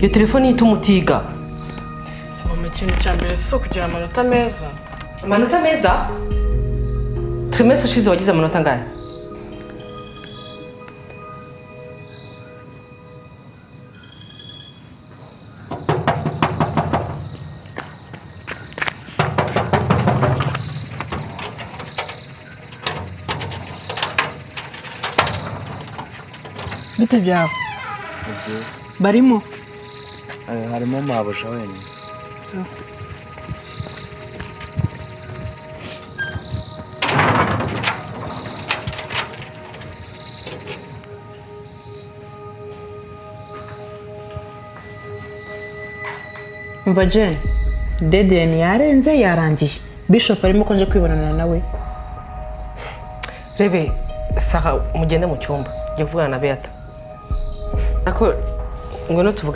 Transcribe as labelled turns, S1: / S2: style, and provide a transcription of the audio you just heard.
S1: Iyo telefone ituma utiga.
S2: Si mama, ikintu cya mbere si ukugira amanota meza.
S1: Amanota meza? Trimestre ushize wagize amanota angahe?
S2: Bite byawe?
S3: Ni byiza.
S2: Barimo?
S3: Harimo mabuja wenyine.
S2: So. Umva Jane, deadline yarenze, yarangiye. Bishop arimo ko nje kwibonana nawe.
S1: Rebe Sara, mugende mu cyumba, njya kuvugana na Beata. Ako ngwino tuvugane.